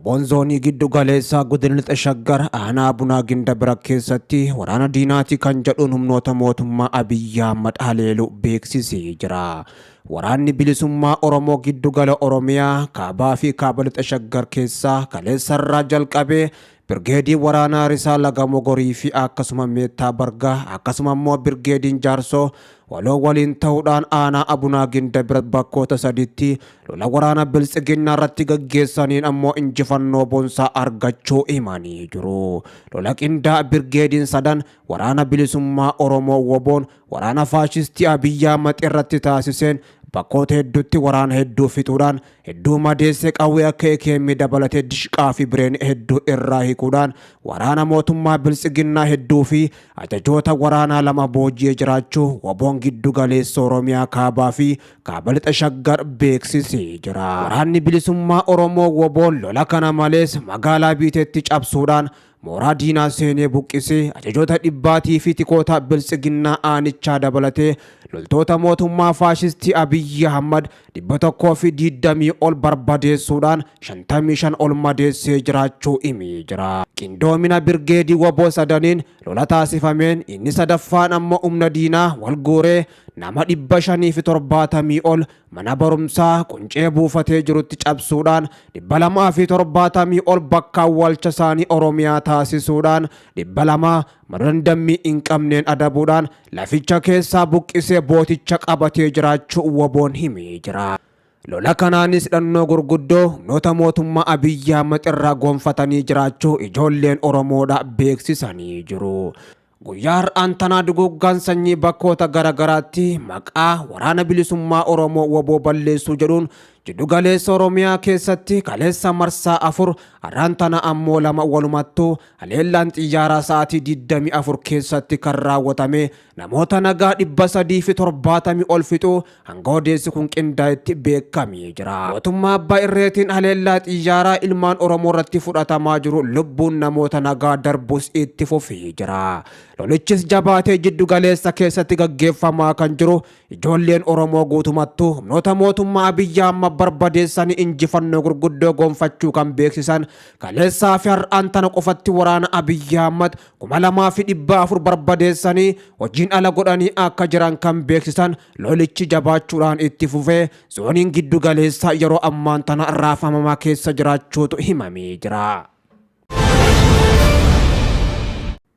Woboon zoonii giddu galeessaa godina lixa Shaggar aanaa Abunaa Gindabira keessatti waraana diinaati kan jedhuun humnoota mootummaa Abiyyi Ahmad haleelu beeksisee jira. Waraanni bilisummaa Oromoo giddu gala Oromiyaa kaabaa fi kaaba lixa Shaggar keessaa kaleessarraa jalqabee Birgeedii waraanaa Risaa Laga Mogorii fi akkasuma Meettaa Bargaa akkasuma immoo Birgeediin Jaarsoo waloo waliin ta'uudhaan aanaa Abunaa Gindabirat bakkoota sadiitti lola waraana Biltsiginnaa irratti gaggeessaniin ammoo injifannoo boonsaa argachuu himanii jiru. Lola qindaa'aa Birgeediin sadan waraana bilisummaa Oromoo Woboon waraana faashistii Abiyyi Ahmad irratti taasiseen bakkoota hedduutti waraana hedduu fixuudhaan hedduu madeessee qawwee akka AKM dabalatee dishqaa fi bireen hedduu irraa hiikuudhaan waraana mootummaa Biltsiginnaa hedduu fi ajajoota waraanaa 2 booji'ee jiraachuu Woboon giddu galeessa Oromiyaa kaabaa fi kaaba lixa Shaggar beeksisee jira. Waraanni bilisummaa Oromoo Woboon lola kana malees magaalaa Biiteetti cabsuudhaan Mooraa diinaa seenee buqqisee ajajoota dhibbaatii fi tikoota Biltsiginnaa aanichaa dabalatee loltoota mootummaa faashistii Abiyyi Ahmad 120 ol barbadeessuudhaan 55 ol madeessee jiraachuu himee jira. Qindoomina Birgeedii wbo sadaniin lola taasifameen inni sadaffaan ammoo humna diinaa wal guuree nama 570 ol mana barumsaa quncee buufatee jirutti cabsuudhaan 270 ol bakka awwaalcha isaanii Oromiyaa taasisuudhaan 200 mana dandammii hin qabneen adabuudhaan laficha keessaa buqqisee booticha qabatee jiraachuu WBOn himee jira. Lola kanaanis hidhannoo gurguddoo humnoota mootummaa Abiyyi Ahmad irraa gonfatanii jiraachuu ijoolleen Oromoodha beeksisanii jiru. Guyyaa har'aan tanaa duguuggaan sanyii bakkoota gara garaatti maqaa Waraana Bilisummaa Oromoo wbo balleessuu jedhuun jiddu galeessa Oromiyaa keessatti kaleessa marsaa 4 har'aan tana ammoo 2 walumattuu haleellaan xiyyaaraa sa'aatii 24 keessatti kan raawwatame namoota nagaa 370 ol fixuu hanga odeessi kun qindaa'etti beekamee jira. Mootummaa abbaa irreetiin haleellaa xiyyaaraa ilmaan Oromoo irratti fudhatamaa jiru lubbuun namoota nagaa darbus itti fufee jira. Lolichis jabaatee jiddu galeessa keessatti gaggeeffamaa kan jiru ijoolleen Oromoo guutumattuu humnoota mootummaa Abiyyi Ahmad barbadeessanii injifannoo gurguddoo gonfachuu kan beeksisan kaleessaa fi har'aan tana qofatti waraana Abiyyi Ahmad 2400 barbadeessanii hojiin ala godhanii akka jiran kan beeksisan lolichi jabaachuudhaan itti fufee zooniin giddu galeessaa yeroo ammaan tana raafamamaa keessa jiraachuutu himamee jira.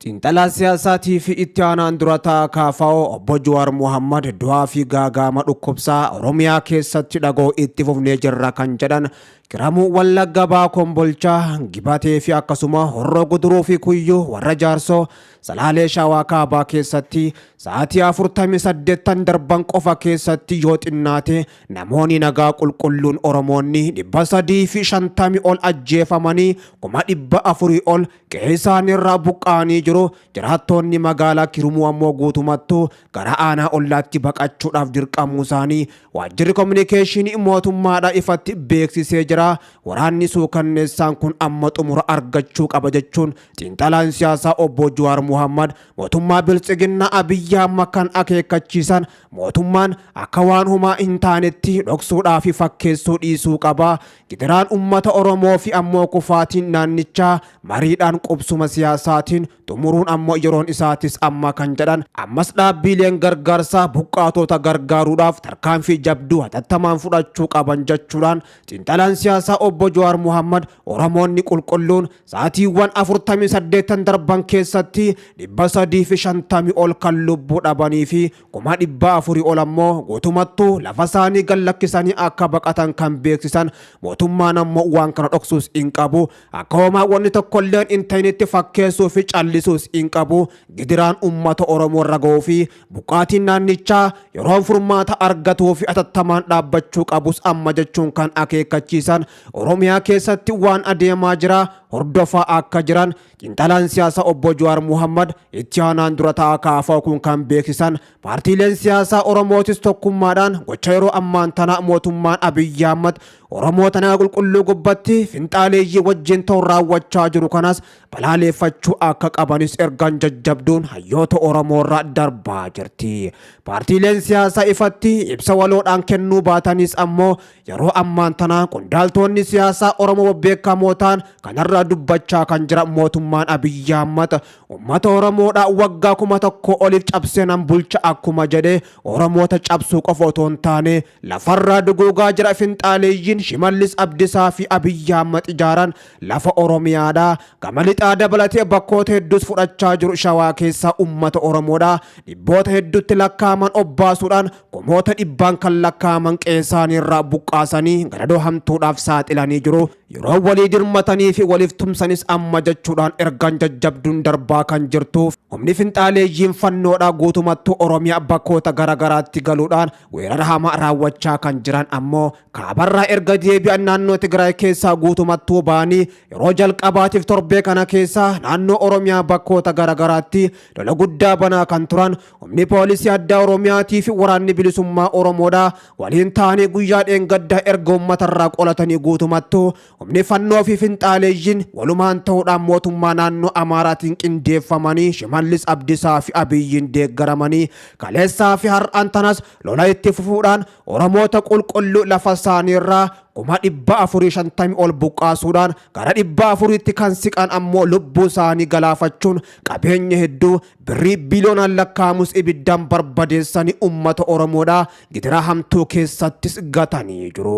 Xiinxalaa siyaasaatii fi itti aanaan dura taa'aa KFO obbo Jawaar Mohammad du'aa fi gaagaama dhukkubsaa Oromiyaa keessatti dhaga'u itti fufnee jirra kan jedhan Kiramuu Wallagga Baha Kombolchaa, Gibatee fi akkasuma Horroo Guduruu fi Kuyyuu warra Jaarsoo Salaalee Shawaa Kaabaa keessatti sa'aatii 48n darban qofa keessatti yoo xinnaate namoonni nagaa qulqulluun Oromoonni 350 ol ajjeefamanii 400,000 ol qe'ee isaaniirraa buqqa'anii jiru. Jiraattoonni magaalaa Kirumuu ammoo guutumattuu gara aanaa ollaatti baqachuudhaaf dirqamuu isaanii waajjirri kominikeeshinii mootummaadha ifatti beeksisee jira. Waraanni suukanneessaan kun amma xumura argachuu qaba jechuun xiinxalaan siyaasaa obbo Jawaar Muhammad mootummaa Biltsiginnaa Abiyyi Ahmad kan akeekkachiisan mootummaan akka waan homaa hin taanetti dhoksuudhaa fi fakkeessuu dhiisuu qaba. Gidiraan ummata Oromoo fi ammoo kufaatiin naannichaa mariidhaan qubsuma siyaasaatiin xumuruun ammoo yeroon isaatis amma kan jedhan ammas dhaabbiileen gargaarsaa buqqaatoota gargaaruudhaaf tarkaanfii jabduu hatattamaan fudhachuu qaban jechuudhaan xiinxalaan siyaasaa obbo Jawaar Muhammad Oromoonni qulqulluun sa'aatiiwwan 48 darban keessatti 350 ol kan lubbuu dhabanii fi 400,000 ol ammoo guutumattuu lafa isaanii gad lakkisanii akka baqatan kan beeksisan mootummaan ammoo waan kana dhoksuus hin qabu akka homaa wanni tokkolleen hin ta'initti fakkeessuu fi callisuus hin qabu gidiraan ummata Oromoo irra ga'uu fi buqqaatiin naannichaa yeroon furmaata argatuu fi atattamaan dhaabbachuu qabus amma jechuun kan akeekkachiisan Oromiyaa keessatti waan adeemaa jira hordofaa akka jiran xiinxalaan siyaasaa obbo Jawaar Muhammad itti aanaan dura taa'aa KFO kun kan beeksisan. Paartiileen siyaasaa Oromootis tokkummaadhaan gocha yeroo ammaan tana mootummaan Abiyyi Ahmad Oromoota nagaa qulqulluu gubbatti finxaaleeyyii wajjin ta'uun raawwachaa jiru kanas balaaleeffachuu akka qabanis ergaan jajjabduun hayyoota Oromoorraa darbaa jirti. Paartiileen siyaasaa ifatti ibsa waloodhaan kennuu baatanis ammoo yeroo ammaan tana qondaaltonni siyaasaa Oromoo beekamoo ta'an kanarraa dubbachaa kan jira mootummaan Abiyyi Ahmad uummata Oromoodhaa waggaa 1000 oliif cabsee nan bulcha akkuma jedhee Oromoota cabsuu qofa otoo hin taane lafarraa duguugaa jira. Finxaaleeyyiin Shimallis Abdisaa fi Abiyyi Ahmad ijaaran lafa Oromiyaadhaa gama lixaa dabalatee bakkoota hedduus fudhachaa jiru. Shawaa keessaa uummata Oromoodhaa dhibboota hedduutti lakkaa'aman obbaasuudhaan kumoota dhibbaan kan lakkaa'aman qe'eesaaniirraa buqqaasanii gadadoo hamtuudhaaf saaxilanii jiru. Yeroo walii dirmatanii fi waliif tumsanis amma jechuudhaan ergaan jajjabduun darbaa kan jirtuuf humni finxaaleeyyiin fannoodhaa guutumattuu Oromiyaa bakkoota garaagaraatti galuudhaan weerara hamaa raawwachaa kan jiran ammoo kaabarraa erga deebi'an naannoo Tigraay keessaa guutumattuu ba'anii yeroo jalqabaatiif torbee kana keessaa naannoo Oromiyaa bakkoota garaagaraatti lola guddaa banaa kan turan humni poolisii addaa Oromiyaatii fi waraanni bilisummaa Oromoodhaa waliin ta'anii guyyaa dheengaddaa erga uummatarraa qolatanii guutumattuu humni fannoo fi finxaaleeyyiin walumaan ta'uudhaan mootummaa naannoo Amaaraatiin qindeeffamanii Shimallis Abdisaa fi Abiyyiin deeggaramanii kaleessaa fi har'aan tanas lola itti fufuudhaan Oromoota qulqulluu lafa isaaniirraa 450,000 ol buqqaasuudhaan gara 400tti kan siqan ammoo lubbuu isaanii galaafachuun qabeenya hedduu birrii biliyoonaan lakkaa'amus ibiddaan barbadeessanii uummata Oromoodhaa gidiraa hamtuu keessattis gatanii jiru.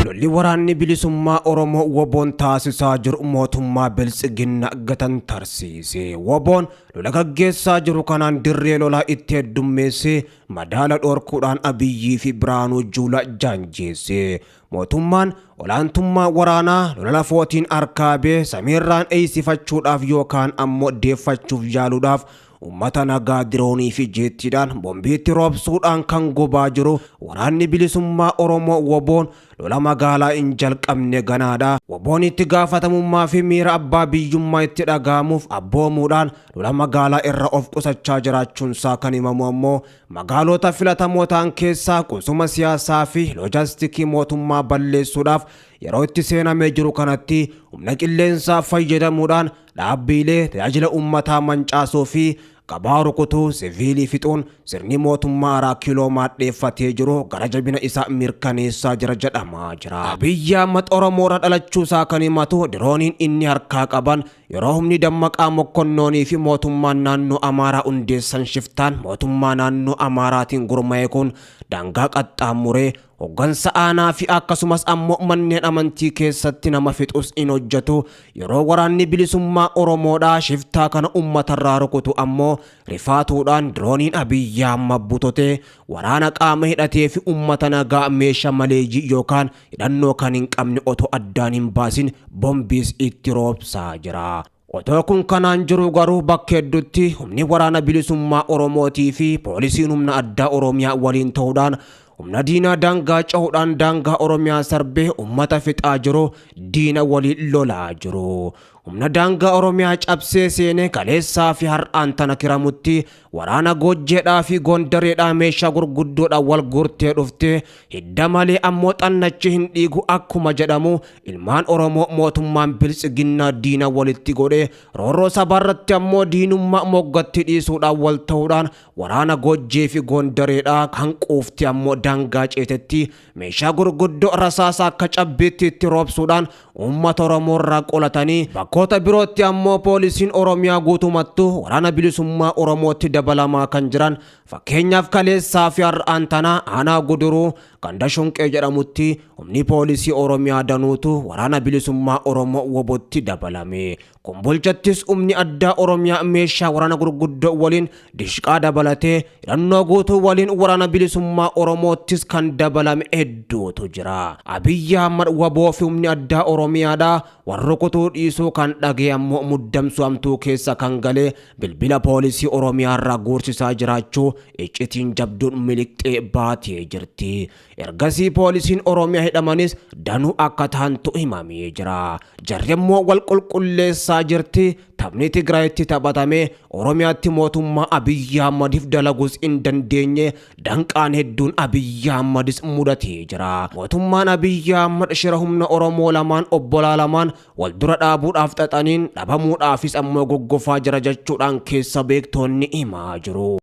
Lolli waraanni bilisummaa Oromoo WBOn taasisaa jiru mootummaa Biltsiginna gatan tarsiise. WBOn lola gaggeessaa jiru kanaan dirree lolaa itti heddummeessee madaala dhorkuudhaan Abiyyii fi Biraanuu Juulaa jaanjeesse. Mootummaan olaantummaa waraanaa lola lafootiin harkaa bee samiirraan eeysifachuudhaaf yookaan ammoo deeffachuuf yaaluudhaaf uummata nagaa diroonii fi jeettiidhaan bombiitti roobsuudhaan kan gubaa jiru waraanni bilisummaa Oromoo WBOn lola magaalaa hin jalqabne ganaadha. WBOn itti gaafatamummaa fi miira abbaa biyyummaa itti dhaga'amuuf abboomuudhaan lola magaalaa irra of qusachaa jiraachuunsaa kan himamu ammoo magaalota filatamoo ta'an keessaa qusuma siyaasaa fi loojistikii mootummaa balleessuudhaaf yeroo itti seenamee jiru kanatti humna qilleensaa fayyadamuudhaan dhaabbiilee tajaajila uummataa mancaasuu fi gabaa rukutuu siviilii fixuun sirni mootummaa Araa Kiiloo maadheeffatee jiru gara jabina isaa mirkaneessaa jira jedhamaa jira. Abiyyi Ahmad Oromoorra dhalachuusaa kan himatu dirooniin inni harkaa qaban yeroo humni Dammaqaa Mokkonnoonii fi mootummaan naannoo Amaaraa hundeessan shiftaan mootummaa naannoo Amaaraatiin gurma'e kun daangaa qaxxaamuree hoggansa aanaa fi akkasumas ammoo manneen amantii keessatti nama fixus in hojjetu. Yeroo waraanni bilisummaa Oromoodhaa shiftaa kana uummatarraa rukutu ammoo rifaatuudhaan dirooniin Abiyyi Ahmad butotee waraana qaama hidhatee fi uummata nagaa meeshaa maleeyyii yookaan hidhannoo kan hin qabne otoo addaan hin baasin bombiis itti roobsaa jira. Otoo kun kanaan jiru garuu bakka hedduutti humni waraana bilisummaa Oromootii fi poolisiin humna addaa Oromiyaa waliin ta'uudhaan humna diinaa daangaa cehuudhaan daangaa Oromiyaa sarbee uummata fixaa jiru diina waliin lolaa jiru. Humna daangaa Oromiyaa cabsee seenee kaleessaa fi har'aan tana kiramutti waraana Goojjeedhaa fi Gondareedhaa meeshaa gurguddoodhaan wal guurtee dhuftee hidda malee ammoo xannachi hin dhiigu akkuma jedhamu ilmaan Oromoo mootummaan biltsiginnaa diina walitti godhee roorroo sabaarratti ammoo diinummaa moggatti dhiisuudhaan wal ta'uudhaan waraana Goojjee fi Gondareedhaa kan quufti ammoo daangaa ceetetti meeshaa gurguddoo rasaasa akka cabbiitti itti roobsuudhaan uummata Oromoo irraa qolatanii bakkoota birootti ammoo poolisiin Oromiyaa guutumattuu waraana bilisummaa Oromootti dabalamaa kan jiran fakkeenyaaf kaleessaa fi har'aan tana aanaa Guduruu ganda Shunqee jedhamutti humni poolisii Oromiyaa danuutu waraana bilisummaa Oromoo WBOtti dabalame. Kombolchattis humni addaa Oromiyaa meeshaa waraana gurguddoo waliin dishqaa dabalatee hidhannoo guutuu waliin waraana bilisummaa Oromoottis kan dabalame hedduutu jira. Abiyyi Ahmad waboo fi humni addaa Oromiyaadha warra rukutuu dhiisuu kan dhagee ammoo muddamsuu hamtuu keessa kan galee bilbila poolisii Oromiyaa irraa guursisaa jiraachuu iccitiin jabduun miliqxee baatee jirti. Ergasii poolisiin Oromiyaa hidhamanis danuu akka tahantu himamee jira. Jarri immoo wal qulqulleessaa jirti. Taphni Tigraayitti taphatame Oromiyaatti mootummaa Abiyyi Ahmadiif dalaguus hin dandeenye danqaan hedduun Abiyyi Ahmadis mudatee jira. Mootummaan Abiyyi Ahmad shira humna Oromoo lamaan obbolaa lamaan wal dura dhaabuudhaaf xaxaniin dhabamuudhaafis ammoo goggofaa jira jechuudhaan keessa beektoonni himaa jiru.